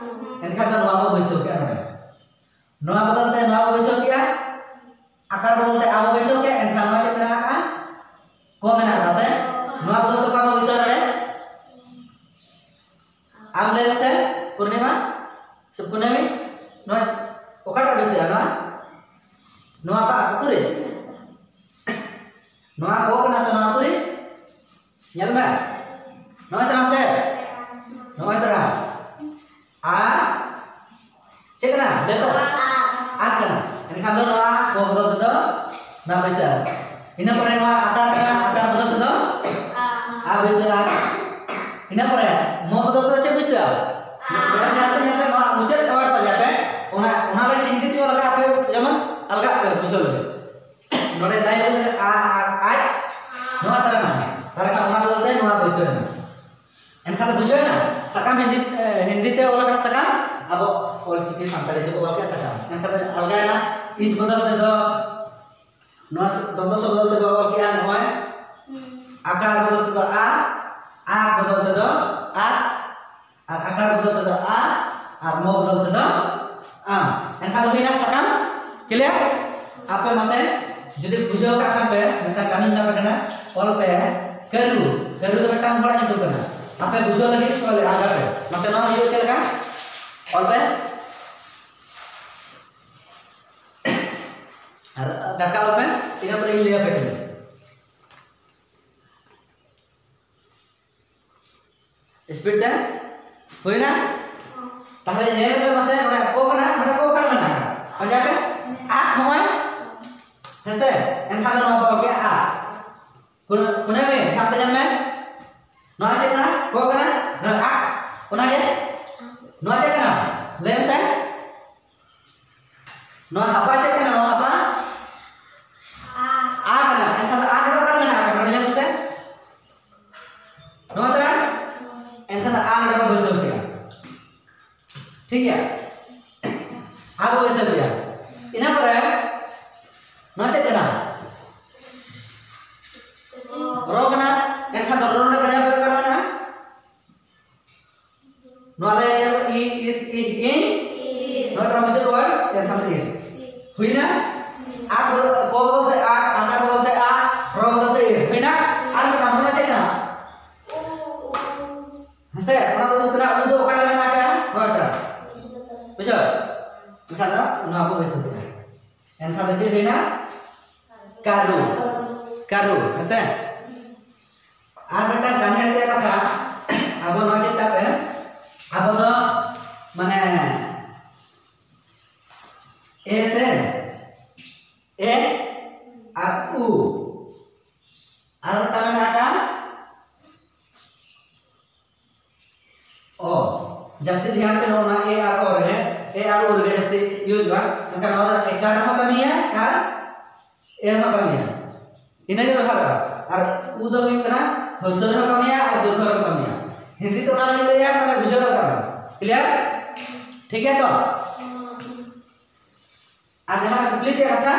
ᱮᱱᱠᱷᱟᱱ ᱫᱚ ᱱᱚᱣᱟ ᱵᱚ ᱵᱟᱹᱭᱥᱟᱹᱣ ᱠᱮᱜᱼᱟ ᱱᱚᱰᱮ᱾ ᱱᱚᱣᱟ ᱵᱚᱫᱚᱞ ᱛᱮ ᱱᱚᱣᱟ ᱵᱚ ᱵᱟᱹᱭᱥᱟᱹᱣ ᱠᱮᱜᱼᱟ᱾ ᱟᱠᱟᱨ ᱵᱚᱫᱚᱞ ᱛᱮ ᱟ ᱵᱚ ᱵᱟᱹᱭᱥᱟᱹᱣ ᱠᱮᱜᱼᱟ᱾ ᱮᱱᱠᱷᱟᱱ ᱱᱚᱣᱟ ᱪᱮᱫ ᱢᱮᱱᱟᱜᱼᱟ? ᱠᱚ ᱢᱮᱱᱟᱜ ᱟᱠᱟᱫ ᱥᱮ? ᱱᱚᱣᱟ ᱵᱚᱫᱚᱞ ᱛᱮ ᱚᱠᱟ ᱵᱚ ᱵᱟᱹᱭᱥᱟᱹᱣ ᱱᱚᱰᱮ? ᱟᱢ ᱞᱟᱹᱭ ᱢᱮᱥᱮ, ᱯᱩᱨᱱᱤᱢᱟ ᱥᱮ ᱠᱩᱱᱟᱹᱢᱤ, ᱱᱚᱣᱟ ᱚᱠᱟᱴᱟᱜ ᱵᱟᱹᱭᱥᱟᱹᱜᱼᱟ? ᱱᱚᱣᱟ, ᱱᱚᱣᱟ ᱚᱠᱟ ᱩᱛᱩᱨ ᱨᱮ? ᱱᱚᱣᱟ ᱠᱚ ᱠᱟᱱᱟ ᱥᱮ ᱱᱚᱣᱟ ᱩᱛᱩᱨ ᱨᱮ? ᱧᱮᱞ ᱢᱮ, ᱱᱚᱜᱼᱚᱭ ᱛᱚᱨᱟ ᱥᱮ, ᱱᱚᱜᱼᱚᱭ ᱛᱚᱨᱟ᱾ ᱟᱨ ᱪᱮᱫ ᱠᱟᱱᱟ? ᱞᱟᱹᱭ ᱯᱮ᱾ ᱟᱨ ᱠᱟᱱᱟ᱾ ᱮᱱᱠᱷᱟᱱ ᱫᱚ ᱱᱚᱣᱟ ᱠᱚ ᱵᱚᱫᱚᱞ ᱛᱮᱫᱚ ᱱᱚᱣᱟ ᱵᱟᱹᱭᱥᱟᱹᱜᱼᱟ᱾ ᱤᱱᱟᱹ ᱯᱚᱨᱮ ᱱᱚᱣᱟ ᱟᱠᱟᱨ ᱠᱟᱱᱟ, ᱟᱠᱟᱨ ᱵᱚᱫᱚᱞ ᱛᱮᱫᱚ ᱟ ᱵᱟᱹᱭᱥᱟᱹᱜᱼᱟ᱾ ᱤᱱᱟᱹ ᱯᱚᱨᱮ ᱢᱚ ᱵᱚᱫᱚᱞ ᱛᱮᱫᱚ ᱪᱮᱫ ᱵᱟᱹᱭᱥᱟᱹᱜᱼᱟ? ᱱᱚᱰᱮ ᱧᱮᱞ ᱯᱮ, ᱧᱮᱞ ᱯᱮ, ᱱᱚᱣᱟ ᱢᱩᱪᱟᱹᱫ ᱟᱵᱟᱨ ᱯᱟᱸᱡᱟ ᱯᱮ᱾ ᱚᱱᱟ, ᱚᱱᱟ ᱞᱟᱹᱜᱤᱫ ᱦᱤᱱᱫᱤ ᱛᱮ ᱚᱞ ᱟᱠᱟᱫ ᱯᱮ, ᱡᱮᱢᱚᱱ ᱟᱞᱜᱟᱜ ᱯᱮ ᱵᱩᱡᱷᱟᱹᱣ ᱞᱟᱹᱜᱤᱫ᱾ ᱱᱚᱰᱮ ᱞᱟᱭᱤᱱ ᱨᱮ ᱟ ᱟᱨ ᱟᱡ, ᱱᱚᱣᱟ ᱛᱟᱨᱟ ᱠᱟᱱᱟ᱾ ᱛᱟᱦᱞᱮ ᱠᱷᱟᱱ ᱚᱱᱟ ᱵᱚᱫᱚᱞ ᱛᱮ ᱱᱚᱣᱟ ᱵᱟᱹᱭᱥᱟᱹᱣ ᱮᱱᱟ᱾ ᱮᱱᱠᱷᱟᱱ ᱫᱚ ᱵᱩᱡᱷᱟᱹᱣ ᱮᱱᱟ? ᱥᱟᱠᱟᱢ ᱦᱤᱱᱫᱤ, ᱮ, ᱦᱤᱱᱫᱤ ᱛᱮ ᱚᱞ ᱟᱠᱟᱱᱟ ᱥᱟᱠᱟᱢ, ᱟᱵᱚ ᱚᱞ ᱪᱤᱠᱤ ᱥᱟᱱᱛᱟᱲᱤ ᱛᱮᱵᱚ ᱚᱞ ᱠᱮᱫᱟ ᱥᱟᱠᱟᱢ᱾ ᱮᱱᱠᱷᱟᱱ ᱫᱚ ᱟᱞᱜᱟᱭᱮᱱᱟ᱾ ᱤᱥ ᱵᱚᱫᱚᱞ ᱛᱮᱫᱚ ᱱᱚᱣᱟ ᱫᱚᱱᱛᱚ ᱥᱚ ᱵᱚᱫᱚᱞ ᱛᱮᱵᱚ ᱚᱞ ᱠᱮᱫᱟ ᱱᱚᱜᱼᱚᱭ ᱟᱠᱟᱨ ᱵᱚᱫᱚᱞ ᱛᱮᱫᱚ ᱟ, ᱟ ᱵᱚᱫᱚᱞ ᱛᱮᱫᱚ ᱟ, ᱟᱨ ᱟᱠᱟᱨ ᱵᱚᱫᱚᱞ ᱛᱮᱫᱚ ᱟ, ᱟᱨ ᱢᱚ ᱵᱚᱫᱚᱞ ᱛᱮᱫᱚ ᱟ᱾ ᱮᱱᱠᱷᱟᱱ ᱫᱚ ᱦᱩᱭᱱᱟ ᱥᱟᱠᱟᱢ᱾ Clear? ᱟᱯᱮ ᱢᱟᱥᱮ ᱡᱩᱫᱤ ᱵᱩᱡᱷᱟᱹᱣ ᱠᱟᱜ ᱠᱷᱟᱱ ᱯᱮ, ᱢᱤᱫᱴᱟᱝ ᱠᱟᱹᱢᱤ ᱢᱮᱱᱟᱜ ᱯᱮ ᱠᱟᱱᱟ, ᱚᱞ ᱯᱮ ᱠᱟᱹᱨᱩ᱾ ᱠᱟᱹᱨᱩ ᱫᱚ ᱢᱤᱫᱴᱟᱝ ᱦᱚᱲᱟᱜ ᱧᱩᱛᱩᱢ ᱠᱟᱱᱟ᱾ ᱟᱯᱮ ᱵᱩᱡᱷᱟᱹᱣ ᱞᱟᱹᱜᱤᱫ ᱚᱞ ᱟᱞᱜᱟ ᱯᱮ᱾ ᱢᱟᱥᱮ ᱱᱚᱣᱟ ᱦᱩᱭᱩᱜ ᱪᱮᱫ ᱞᱮᱠᱟ? ᱚᱞ ᱯᱮ᱾ ᱟᱨ ᱴᱟᱴᱠᱟ ᱚᱞ ᱯᱮ, ᱤᱱᱟᱹ ᱯᱚᱨᱮ ᱤᱧ ᱞᱟᱹᱭ ᱟᱯᱮ ᱠᱟᱹᱱᱟᱹᱧ᱾ Speed ᱛᱮ ᱦᱩᱭᱱᱟ? ᱛᱟᱦᱞᱮ ᱧᱮᱞ ᱯᱮ ᱢᱟᱥᱮ, ᱚᱸᱰᱮ ᱠᱚ ᱠᱟᱱᱟ, ᱚᱸᱰᱮ ᱠᱚ ᱠᱟᱱᱟ ᱢᱮᱱᱟᱜᱼᱟ᱾ ᱯᱟᱸᱡᱟ ᱯᱮ, ᱟᱠ ᱦᱚᱸᱜᱼᱚᱭ᱾ ᱦᱮᱸᱥᱮ? ᱮᱱᱠᱷᱟᱱ ᱫᱚ ᱱᱚᱣᱟ ᱫᱚ ᱚᱞ ᱠᱮᱜᱼᱟ ᱟᱠ᱾ ᱯᱩᱱᱟ-, ᱯᱩᱱᱟᱹᱭ ᱢᱮ, ᱥᱟᱵ ᱛᱮ ᱧᱟᱢ ᱢᱮ᱾ ᱱᱚᱣᱟ ᱪᱮᱫ ᱠᱟᱱᱟ? ᱠᱚ ᱠᱟᱱᱟ? ᱱᱚᱣᱟ ᱟᱠ᱾ ᱚᱱᱟᱜᱮ? ᱱᱚᱣᱟ ᱪᱮᱫ ᱠᱟᱱᱟ? ᱞᱟᱹᱭ ᱢᱮᱥᱮ᱾ ᱱᱚᱣᱟ ᱦᱟᱯᱟ ᱪᱮᱫ ᱠᱟᱱᱟ? ᱱᱚᱣᱟ ᱦᱟᱯᱟ ᱟ ᱠᱟᱱᱟ᱾ ᱮᱱᱠᱷᱟᱱ ᱫᱚ ᱟ ᱱᱚᱰᱮ ᱚᱠᱟᱨᱮ ᱢᱮᱱᱟᱜᱼᱟ? ᱱᱚᱰᱮ ᱧᱮᱞ ᱢᱮᱥᱮ᱾ ᱱᱚᱣᱟ ᱛᱟᱨᱟ? ᱮᱱᱠᱷᱟᱱ ᱫᱚ ᱟ ᱱᱚᱰᱮ ᱵᱚ ᱵᱟᱹᱭᱥᱟᱹᱣ ᱠᱮᱫᱟ᱾ ᱴᱷᱤᱠ ᱜᱮᱭᱟ? ᱟ ᱵᱚ ᱵᱟᱹᱭᱥᱟᱹᱣ ᱠᱮᱫᱟ᱾ ᱤᱱᱟᱹ ᱯᱚᱨᱮ ᱱᱚᱣᱟ ᱪᱮᱫ ᱠᱟᱱᱟ? ᱨᱚ ᱠᱟᱱᱟ᱾ ᱮᱱᱠᱷᱟᱱ ᱫᱚ ᱨᱚ ᱱᱚᱰᱮ ᱵᱟᱡᱟᱣ ᱚᱠᱟᱨᱮ ᱢᱮᱱᱟᱜᱼᱟ? ᱱᱚᱣᱟ ᱞᱮ ᱧᱮᱞ ᱢᱮ, ᱤ, ᱤᱥ, ᱤ, ᱤ᱾ ᱱᱚᱣᱟ ᱛᱟᱨᱟ ᱢᱩᱪᱟᱹᱫ word, ᱮᱱᱠᱷᱟᱱ ᱫᱚ ᱤᱨ᱾ ᱦᱩᱭᱱᱟ? ᱟ ᱵᱚᱫᱚᱞ, ᱠᱚ ᱵᱚᱫᱚᱞ ᱛᱮ ᱟ, ᱟᱠᱟᱨ ᱵᱚᱫᱚᱞ ᱛᱮ ᱟ, ᱨᱚ ᱵᱚᱫᱚᱞ ᱛᱮ ᱤᱨ᱾ ᱦᱩᱭᱱᱟ? ᱟᱨ ᱢᱤᱫᱴᱟᱝ ᱱᱚᱣᱟ ᱪᱮᱫ ᱠᱟᱱᱟ? ᱦᱮᱸᱥᱮ? ᱚᱱᱟ ᱫᱚ ᱦᱩᱭᱩᱜ ᱠᱟᱱᱟ, ᱩ ᱫᱚ ᱚᱠᱟ ᱨᱮ ᱢᱮᱱᱟᱜ ᱟᱠᱟᱫᱼᱟ? ᱱᱚᱣᱟ ᱛᱟᱨᱟ᱾ ᱵᱩᱡᱷᱟᱹᱣ? ᱮᱱᱠᱷᱟᱱ ᱫᱚ ᱱᱚᱣᱟ ᱵᱚ ᱵᱟᱹᱭᱥᱟᱹᱣ ᱠᱮᱫᱟ᱾ ᱮᱱᱠᱷᱟᱱ ᱫᱚ ᱪᱮᱫ ᱦᱩᱭᱱᱟ? ᱠᱟᱹᱨᱩ᱾ ᱠᱟᱹᱨᱩ, ᱦᱮᱸᱥᱮ? ᱟᱨ ᱢᱤᱫᱴᱟᱝ ᱜᱟᱱᱦᱮᱲ ᱨᱮᱭᱟᱜ ᱠᱟᱛᱷᱟ, ᱟᱵᱚ ᱱᱚᱣᱟ ᱪᱮᱫ ᱠᱟᱛᱮ, ᱟᱵᱚ ᱫᱚ ᱢᱟᱱᱮ ᱮ ᱥᱮ, ᱮ ᱟᱨ ᱩ, ᱟᱨ ᱢᱤᱫᱴᱟᱝ ᱢᱮᱱᱟᱜ ᱟᱠᱟᱫ ᱚ, ᱡᱟᱹᱥᱛᱤ ᱫᱷᱮᱭᱟᱱ ᱯᱮ ᱱᱚᱣᱟ ᱮ ᱟᱨ ᱚ ᱨᱮ, ᱮ ᱟᱨ ᱳ ᱨᱮ ᱡᱟᱹᱥᱛᱤ use ᱚᱜᱼᱟ᱾ ᱢᱮᱱᱠᱷᱟᱱ ᱱᱚᱣᱟ ᱫᱚ ᱮᱠᱟᱨ ᱦᱚᱸ ᱠᱟᱹᱢᱤᱭᱟ ᱟᱨ ᱮ ᱦᱚᱸ ᱠᱟᱹᱢᱤᱭᱟ, ᱤᱱᱟᱹ ᱜᱮ ᱵᱮᱵᱚᱦᱟᱨᱚᱜᱼᱟ᱾ ᱟᱨ ᱩ ᱫᱚ ᱦᱩᱭᱩᱜ ᱠᱟᱱᱟ ᱦᱟᱹᱥᱣᱟᱹ ᱨᱮᱦᱚᱸ ᱠᱟᱹᱢᱤᱭᱟ ᱟᱨ ᱫᱩᱨᱜᱷᱚ ᱨᱮᱦᱚᱸ ᱠᱟᱹᱢᱤᱭᱟ᱾ ᱦᱤᱱᱫᱤ ᱛᱮ ᱚᱱᱟ ᱞᱤᱧ ᱞᱟᱹᱭᱟ, ᱢᱟᱱᱮ ᱵᱩᱡᱷᱟᱹᱣ ᱠᱟᱜᱼᱟ᱾ Clear? ᱴᱷᱤᱠ ᱜᱮᱭᱟ ᱛᱚ? ᱟᱨ ᱡᱟᱦᱟᱸ ᱠᱩᱠᱞᱤ ᱛᱮᱭᱟᱜ ᱠᱟᱛᱷᱟ,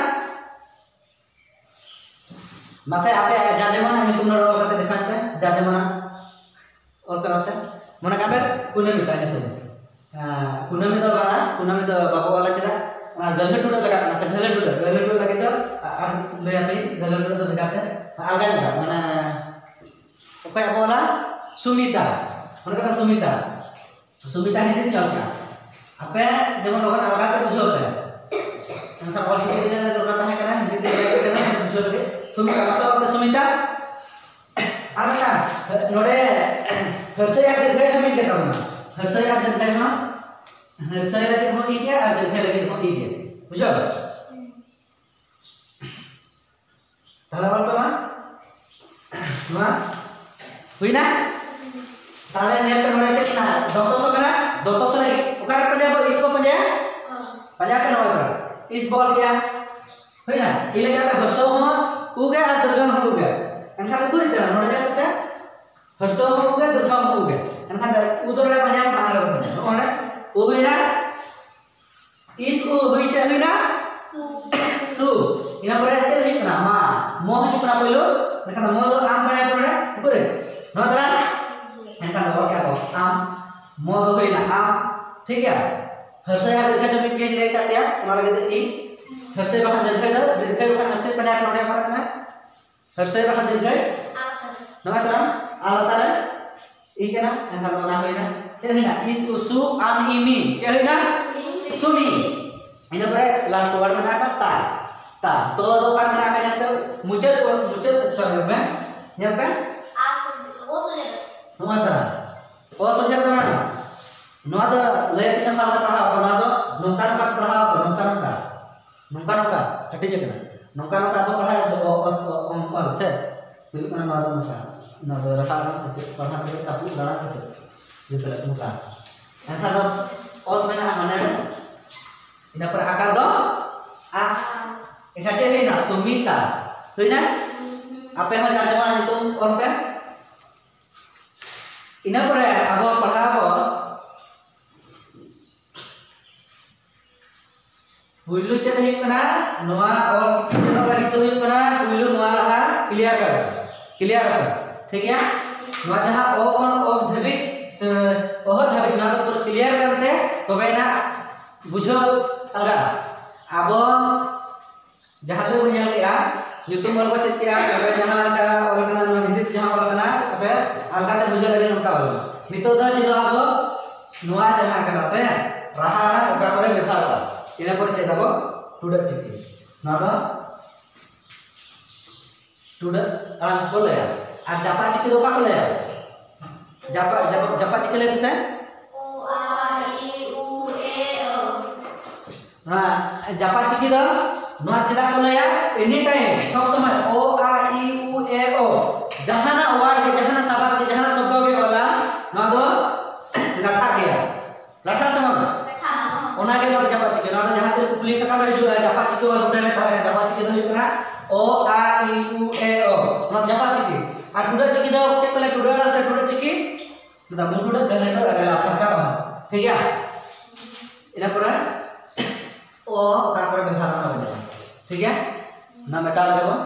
ᱢᱟᱥᱮ ᱟᱯᱮ ᱡᱟᱨ ᱡᱮᱢᱚᱱ ᱧᱩᱛᱩᱢ ᱨᱚᱲ ᱡᱟᱦᱟᱸ ᱡᱮᱢᱚᱱ ᱚᱞ ᱯᱮ ᱢᱟᱥᱮ᱾ ᱢᱚᱱᱮ ᱠᱟᱜ ᱯᱮ ᱠᱩᱱᱟᱹᱢᱤ ᱛᱟᱭ ᱧᱩᱛᱩᱢ᱾ ᱦᱮᱸ, ᱠᱩᱱᱟᱹᱢᱤ ᱫᱚ ᱵᱟᱝᱟ, ᱠᱩᱱᱟᱹᱢᱤ ᱫᱚ ᱵᱟᱵᱚ ᱚᱞᱟ᱾ ᱪᱮᱫᱟᱜ? ᱚᱱᱟ ᱜᱟᱹᱦᱞᱟᱹ ᱴᱩᱰᱟᱹᱜ ᱞᱟᱜᱟᱜ ᱠᱟᱱᱟ ᱥᱮ, ᱜᱟᱹᱦᱞᱟᱹ ᱴᱩᱰᱟᱹᱜ, ᱜᱟᱹᱦᱞᱟᱹ ᱴᱩᱰᱟᱹᱜ ᱞᱟᱹᱜᱤᱫ ᱫᱚ ᱟ-, ᱟᱨ ᱞᱟᱹᱭ ᱟᱯᱮ, ᱜᱟᱹᱦᱞᱟᱹ ᱴᱩᱰᱟᱹᱜ ᱫᱚ ᱵᱷᱮᱜᱟᱨ ᱛᱮ ᱟᱞᱜᱟ ᱧᱚᱜᱟ᱾ ᱢᱟᱱᱮ ᱚᱠᱚᱭᱟᱜ ᱵᱚ ᱚᱞᱟ? ᱥᱩᱢᱤᱛᱟ᱾ ᱢᱚᱱᱮ ᱠᱟᱜ ᱯᱮ ᱥᱩᱢᱤᱛᱟ, ᱥᱩᱢᱤᱛᱟ ᱦᱤᱱᱫᱤ ᱛᱮᱧ ᱚᱞ ᱠᱮᱜᱼᱟ᱾ ᱟᱯᱮ ᱡᱮᱢᱚᱱ ᱞᱚᱜᱚᱱ ᱟᱞᱜᱟ ᱛᱮ ᱵᱩᱡᱷᱟᱹᱣ ᱯᱮ᱾ ᱢᱮᱱᱠᱷᱟᱱ ᱚᱞ ᱪᱤᱠᱤ ᱛᱮ ᱫᱚᱨᱠᱟᱨ ᱛᱟᱦᱮᱸ ᱠᱟᱱᱟ, ᱦᱤᱱᱫᱤ ᱛᱮ ᱵᱩᱡᱷᱟᱹᱣ ᱞᱟᱹᱜᱤᱫ᱾ ᱥᱩᱢᱤᱛᱟ, ᱢᱟᱥᱮ ᱚᱞ ᱯᱮ ᱥᱩᱢᱤᱛᱟ᱾ ᱟᱨ ᱢᱤᱫᱴᱟᱝ, ᱱᱚᱰᱮ ᱦᱟᱹᱨᱥᱟᱹᱭ ᱟᱨ ᱫᱤᱨᱜᱷᱟᱹᱭ ᱦᱚᱸ ᱢᱤᱫ ᱜᱮ ᱛᱟᱵᱚᱱᱟ᱾ ᱦᱟᱹᱨᱥᱟᱹᱭ ᱟᱨ ᱫᱤᱨᱜᱷᱟᱹᱭ ᱦᱚᱸ, ᱦᱟᱹᱨᱥᱟᱹᱭ ᱞᱟᱹᱜᱤᱫ ᱦᱚᱸ ᱴᱷᱤᱠ ᱜᱮᱭᱟ ᱟᱨ ᱫᱤᱨᱜᱷᱟᱹᱭ ᱞᱟᱹᱜᱤᱫ ᱦᱚᱸ ᱴᱷᱤᱠ ᱜᱮᱭᱟ᱾ ᱵᱩᱡᱷᱟᱹᱣ? ᱛᱟᱦᱞᱮ ᱚᱞ ᱯᱮ ᱢᱟ᱾ ᱱᱚᱣᱟ ᱦᱩᱭᱱᱟ? ᱛᱟᱦᱞᱮ ᱧᱮᱞ ᱯᱮ ᱱᱚᱰᱮ ᱪᱮᱫ ᱠᱟᱱᱟ? ᱫᱚᱛᱚ ᱥᱚ ᱠᱟᱱᱟ᱾ ᱫᱚᱛᱚ ᱥᱚ ᱞᱟᱹᱜᱤᱫ ᱚᱠᱟ ᱨᱮ ᱯᱟᱸᱡᱟᱭᱟ ᱵᱚ? ᱤᱥ ᱵᱚ ᱯᱟᱸᱡᱟᱭᱟ? ᱯᱟᱸᱡᱟ ᱯᱮ ᱱᱚᱣᱟ ᱫᱚ᱾ ᱤᱥ ᱵᱚ ᱚᱞ ᱠᱮᱜᱼᱟ᱾ ᱦᱩᱭᱱᱟ? ᱤᱱᱟᱹ ᱠᱟᱛᱮ ᱦᱚᱨᱥᱚ ᱦᱚᱸ ᱩ ᱜᱮ ᱟᱨ ᱫᱤᱨᱜᱷᱚ ᱦᱚᱸ ᱩ ᱜᱮ᱾ ᱮᱱᱠᱷᱟᱱ ᱩᱠᱩᱨ ᱤᱫᱤ ᱛᱟᱦᱮᱱᱟ? ᱱᱚᱰᱮ ᱧᱮᱞ ᱯᱮᱥᱮ᱾ ᱦᱚᱨᱥᱚ ᱦᱚᱸ ᱩ ᱜᱮ, ᱫᱤᱨᱜᱷᱚ ᱦᱚᱸ ᱩ ᱜᱮ᱾ ᱮᱱᱠᱷᱟᱱ ᱫᱚ ᱩ ᱫᱚ ᱱᱚᱰᱮ ᱯᱟᱸᱡᱟ ᱢᱮ, ᱵᱟᱝ ᱨᱮ ᱯᱟᱸᱡᱟ᱾ ᱱᱚᱜᱼᱚ ᱱᱚᱰᱮ ᱩ ᱦᱩᱭᱱᱟ᱾ ᱤᱥ ᱩ ᱦᱩᱭ ᱪᱮᱫ ᱦᱩᱭᱱᱟ? ᱥᱩ᱾ ᱥᱩ᱾ ᱤᱱᱟᱹ ᱯᱚᱨᱮ ᱪᱮᱫ ᱦᱩᱭᱩᱜ ᱠᱟᱱᱟ? ᱢᱟ᱾ ᱢᱚ ᱦᱤᱡᱩᱜ ᱠᱟᱱᱟ ᱯᱳᱭᱞᱳ᱾ ᱮᱱᱠᱷᱟᱱ ᱫᱚ ᱢᱚ ᱫᱚ ᱟᱢ ᱯᱟᱸᱡᱟ ᱯᱚᱨᱮ ᱩᱠᱩᱨ ᱨᱮ? ᱱᱚᱣᱟ ᱫᱚ ᱮᱱᱠᱷᱟᱱ ᱫᱚ ᱚᱞ ᱠᱮᱜᱼᱟ ᱵᱚ ᱟᱢ᱾ ᱢᱚ ᱫᱚ ᱦᱩᱭᱱᱟ ᱟᱢ᱾ ᱴᱷᱤᱠ ᱜᱮᱭᱟ? ᱦᱟᱹᱨᱥᱟᱹᱭ ᱟᱨ ᱫᱤᱨᱜᱷᱟᱹᱭ ᱫᱚ ᱢᱤᱫ ᱜᱮᱧ ᱞᱟᱹᱭ ᱠᱟᱜ ᱯᱮᱭᱟ, ᱚᱱᱟ ᱞᱟᱹᱜᱤᱫ ᱛᱮ ᱤᱧ ᱦᱟᱹᱨᱥᱟᱹᱭ ᱵᱟᱠᱷᱟᱱ ᱫᱤᱨᱜᱷᱟᱹᱭ ᱫᱚ, ᱫᱤᱨᱜᱷᱟᱹᱭ ᱵᱟᱠᱷᱟᱱ ᱦᱟᱹᱨᱥᱟᱹᱭ ᱯᱟᱸᱡᱟ ᱯᱮ, ᱱᱚᱰᱮ ᱚᱠᱟ ᱨᱮ ᱢᱮᱱᱟᱜᱼᱟ? ᱦᱟᱹᱨᱥᱟᱹᱭ ᱵᱟᱠᱷᱟᱱ ᱫᱤᱨᱜᱷᱟᱹᱭ? ᱱᱚᱣᱟ ᱛᱟᱨᱟᱢ ᱟᱨ ᱞᱟᱛᱟᱨ ᱨᱮ ᱤ ᱠᱟᱱᱟ, ᱮᱱᱠᱷᱟᱱ ᱫᱚ ᱚᱱᱟ ᱦᱩᱭᱱᱟ᱾ ᱪᱮᱫ ᱦᱩᱭᱱᱟ? ᱤᱥ ᱩ ᱥᱩ ᱟᱢ ᱤ ᱢᱤ᱾ ᱪᱮᱫ ᱦᱩᱭᱱᱟ? ᱥᱩᱢᱤ᱾ ᱤᱱᱟᱹ ᱯᱚᱨᱮ last word ᱢᱮᱱᱟᱜ ᱟᱠᱟᱫ ᱛᱟ᱾ ᱛᱟ᱾ ᱛᱚ ᱫᱚ ᱚᱠᱟ ᱨᱮ ᱢᱮᱱᱟᱜ ᱟᱠᱟᱫ? ᱧᱮᱞ ᱯᱮ᱾ ᱢᱩᱪᱟᱹᱫ, ᱢᱩᱪᱟᱹᱫ ᱚᱠᱥᱚᱨ ᱧᱮᱞ ᱯᱮ᱾ ᱧᱮᱞ ᱯᱮ᱾ ᱱᱚᱣᱟ ᱛᱟᱨᱟᱢ᱾ ᱚᱥᱚᱡᱷᱮ ᱫᱚ ᱵᱟᱝ᱾ ᱱᱚᱣᱟ ᱫᱚ ᱞᱟᱹᱭ ᱟᱹᱧ ᱯᱮ ᱚᱠᱟ ᱞᱮᱠᱟ ᱯᱟᱲᱦᱟᱣ ᱟᱠᱚ, ᱱᱚᱣᱟ ᱫᱚ ᱱᱚᱝᱠᱟ ᱱᱚᱝᱠᱟ ᱯᱟᱲᱦᱟᱣ ᱟᱠᱚ, ᱱᱚᱝᱠᱟ ᱱᱚᱝᱠᱟ᱾ ᱱᱚᱝᱠᱟ ᱱᱚᱝᱠᱟ ᱦᱟᱹᱴᱤᱧ ᱟᱠᱟᱱᱟ᱾ ᱱᱚᱝᱠᱟ ᱱᱚᱝᱠᱟ ᱟᱵᱚ ᱯᱟᱲᱦᱟᱣ ᱟᱠᱚ, ᱚ, ᱚ, ᱚ, ᱚ, ᱥᱮ ᱦᱩᱭᱩᱜ ᱠᱟᱱᱟ ᱱᱚᱣᱟ ᱫᱚ ᱱᱚᱝᱠᱟ᱾ ᱱᱚᱣᱟ ᱫᱚ ᱨᱟᱠᱟᱵ ᱟᱠᱟᱱᱟ, ᱯᱟᱲᱦᱟᱣ ᱠᱟᱛᱮ ᱠᱟᱹᱯᱩ ᱫᱟᱬᱟ ᱠᱟᱛᱮ ᱡᱚᱛᱚ ᱱᱚᱝᱠᱟ᱾ ᱮᱱᱠᱷᱟᱱ ᱫᱚ ᱚᱛ ᱢᱮᱱᱟᱜᱼᱟ ᱢᱟᱱᱮ, ᱤᱱᱟᱹ ᱯᱚᱨᱮ ᱟᱠᱟᱨ ᱫᱚ ᱟ᱾ ᱮᱱᱠᱷᱟᱱ ᱪᱮᱫ ᱦᱩᱭᱱᱟ? ᱥᱩᱢᱤᱛᱟ᱾ ᱦᱩᱭᱱᱟ? ᱟᱯᱮ ᱦᱚᱸ ᱡᱟᱨ ᱡᱮᱢᱚᱱ ᱧᱩᱛᱩᱢ ᱚᱞ ᱯᱮ᱾ ᱤᱱᱟᱹ ᱯᱚᱨᱮ ᱟᱵᱚ ᱯᱟᱲᱦᱟᱣ ᱟᱵᱚᱱ, ᱯᱩᱭᱞᱩ ᱪᱮᱫ ᱦᱩᱭᱩᱜ ᱠᱟᱱᱟ? ᱱᱚᱣᱟ ᱚᱞ ᱪᱤᱠᱤ ᱪᱮᱫᱚᱜ ᱞᱟᱹᱜᱤᱫ ᱫᱚ ᱦᱩᱭᱩᱜ ᱠᱟᱱᱟ, ᱯᱩᱭᱞᱩ ᱱᱚᱣᱟ ᱞᱟᱦᱟ clear ᱠᱟᱜ ᱯᱮ, clear ᱠᱟᱜ ᱯᱮ᱾ ᱴᱷᱤᱠ ᱜᱮᱭᱟ? ᱱᱚᱣᱟ ᱡᱟᱦᱟᱸ ᱚ ᱠᱷᱚᱱ ᱚᱦ ᱫᱷᱟᱹᱵᱤᱡ ᱥᱮ ᱚᱦᱚᱫ ᱫᱷᱟᱹᱵᱤᱡ, ᱱᱚᱣᱟ ᱫᱚ ᱯᱩᱨᱟᱹ ᱠᱞᱤᱭᱟᱨ ᱠᱟᱱᱛᱮ ᱛᱚᱵᱮ ᱮᱱᱟ ᱵᱩᱡᱷᱟᱹᱣ ᱟᱞᱜᱟᱜᱼᱟ᱾ ᱟᱵᱚ ᱡᱟᱦᱟᱸ ᱛᱤᱱᱟᱹᱜ ᱵᱚᱱ ᱧᱮᱞ ᱠᱮᱜᱼᱟ, ᱧᱩᱛᱩᱢ ᱚᱞ ᱵᱚ ᱪᱮᱫ ᱠᱮᱜᱼᱟ, ᱛᱚᱵᱮ ᱡᱟᱦᱟᱸ ᱞᱮᱠᱟ ᱚᱞ ᱟᱠᱟᱱᱟ, ᱱᱚᱣᱟ ᱦᱤᱱᱫᱤ ᱛᱮ ᱡᱟᱦᱟᱸ ᱚᱞ ᱟᱠᱟᱱᱟ, ᱛᱚᱵᱮ ᱟᱞᱜᱟ ᱛᱮ ᱵᱩᱡᱷᱟᱹᱣ ᱞᱟᱹᱜᱤᱫ ᱱᱚᱝᱠᱟ ᱚᱞ ᱢᱮ᱾ ᱱᱤᱛᱚᱜ ᱫᱚ ᱪᱮᱫᱚᱜ ᱟᱵᱚ ᱱᱚᱣᱟ ᱡᱟᱦᱟᱸ ᱠᱟᱱᱟ ᱥᱮ, ᱨᱟᱦᱟ ᱟᱲᱟᱝ ᱚᱠᱟ ᱠᱚᱨᱮ ᱵᱮᱵᱷᱟᱨᱚᱜᱼᱟ, ᱤᱱᱟᱹ ᱯᱚᱨᱮ ᱪᱮᱫ ᱟᱵᱚ ᱴᱩᱰᱟᱹᱜ ᱪᱤᱠᱤ᱾ ᱱᱚᱣᱟ ᱫᱚ ᱴᱩᱰᱟᱹᱜ ᱟᱲᱟᱝ ᱠᱚ ᱞᱟᱹᱭᱟ᱾ ᱟᱨ ᱡᱟᱯᱟᱜ ᱪᱤᱠᱤ ᱫᱚ ᱚᱠᱟ ᱠᱚ ᱞᱟᱹᱭᱟ? ᱡᱟᱯᱟᱜ, ᱡᱟᱯᱟᱜ, ᱡᱟᱯᱟᱜ ᱪᱤᱠᱤ ᱞᱟᱹᱭ ᱢᱮᱥᱮ᱾ ᱚ, ᱟ, ᱤ, ᱩ, ᱮ, ᱳ᱾ ᱱᱚᱣᱟ ᱡᱟᱯᱟᱜ ᱪᱤᱠᱤ ᱫᱚ ᱱᱚᱣᱟ ᱪᱮᱫᱟᱜ ᱠᱚ ᱞᱟᱹᱭᱟ? Any time, ᱥᱚᱵ ᱥᱚᱢᱚᱭ ᱚ, ᱟ, ᱤ, ᱩ, ᱮ, ᱳ᱾ ᱡᱟᱦᱟᱱᱟᱜ ᱣᱟᱨᱰ ᱜᱮ, ᱡᱟᱦᱟᱱᱟᱜ ᱥᱟᱵᱟᱫ ᱜᱮ, ᱡᱟᱦᱟᱱᱟᱜ ᱥᱚᱵᱫᱚ ᱜᱮ ᱚᱞᱟ, ᱱᱚᱣᱟ ᱫᱚ ᱞᱟᱴᱷᱟᱜ ᱜᱮᱭᱟ᱾ ᱞᱟᱴᱷᱟ ᱥᱮ ᱵᱟᱝ? ᱞᱟᱴᱷᱟ᱾ ᱚᱱᱟ ᱜᱮ ᱱᱚᱣᱟ ᱫᱚ ᱡᱟᱯᱟᱜ ᱪᱤᱠᱤ᱾ ᱱᱚᱣᱟ ᱫᱚ ᱡᱟᱦᱟᱸ ᱛᱤᱱᱟᱹᱜ ᱠᱩᱠᱞᱤ ᱥᱟᱠᱟᱢ ᱨᱮ ᱦᱤᱡᱩᱜᱼᱟ, ᱡᱟᱯᱟᱜ ᱪᱤᱠᱤ ᱚᱞ ᱜᱚᱴᱟᱭ ᱢᱮ, ᱛᱟᱦᱚᱞᱮ ᱠᱷᱟᱱ ᱡᱟᱯᱟᱜ ᱪᱤᱠᱤ ᱫᱚ ᱦᱩᱭᱩᱜ ᱠᱟᱱᱟ ᱚ, ᱟ, ᱤ, ᱩ, ᱮ, ᱳ᱾ ᱱᱚᱣᱟ ᱫᱚ ᱡᱟᱯᱟᱜ ᱪᱤᱠᱤ᱾ ᱟᱨ ᱴᱩᱰᱟᱹᱜ ᱪᱤᱠᱤ ᱫᱚ ᱪᱮᱫ ᱠᱚ ᱞᱟᱹᱭᱟ? ᱴᱩᱰᱟᱹᱜ ᱟᱲᱟᱝ ᱥᱮ ᱴᱩᱰᱟᱹᱜ ᱪᱤᱠᱤ? ᱢᱮᱛᱟᱜ ᱢᱩ ᱴᱩᱰᱟᱹᱜ ᱜᱟᱹᱦᱞᱟᱹ ᱴᱩᱰᱟᱹᱜ ᱟᱜᱟᱞᱟ ᱯᱷᱟᱨᱠᱟ ᱵᱟᱝ᱾ ᱴᱷᱤᱠ ᱜᱮᱭᱟ? ᱤᱱᱟᱹ ᱯᱚᱨᱮ ᱚ ᱚᱠᱟ ᱠᱚᱨᱮ ᱵᱮᱵᱷᱟᱨ ᱚᱱᱟ ᱵᱚᱱ ᱧᱮᱞᱟ᱾ ᱴᱷᱤᱠ ᱜᱮᱭᱟ? ᱚᱱᱟ ᱢᱮᱴᱟᱣ ᱞᱮᱜᱮ ᱵᱚᱱ᱾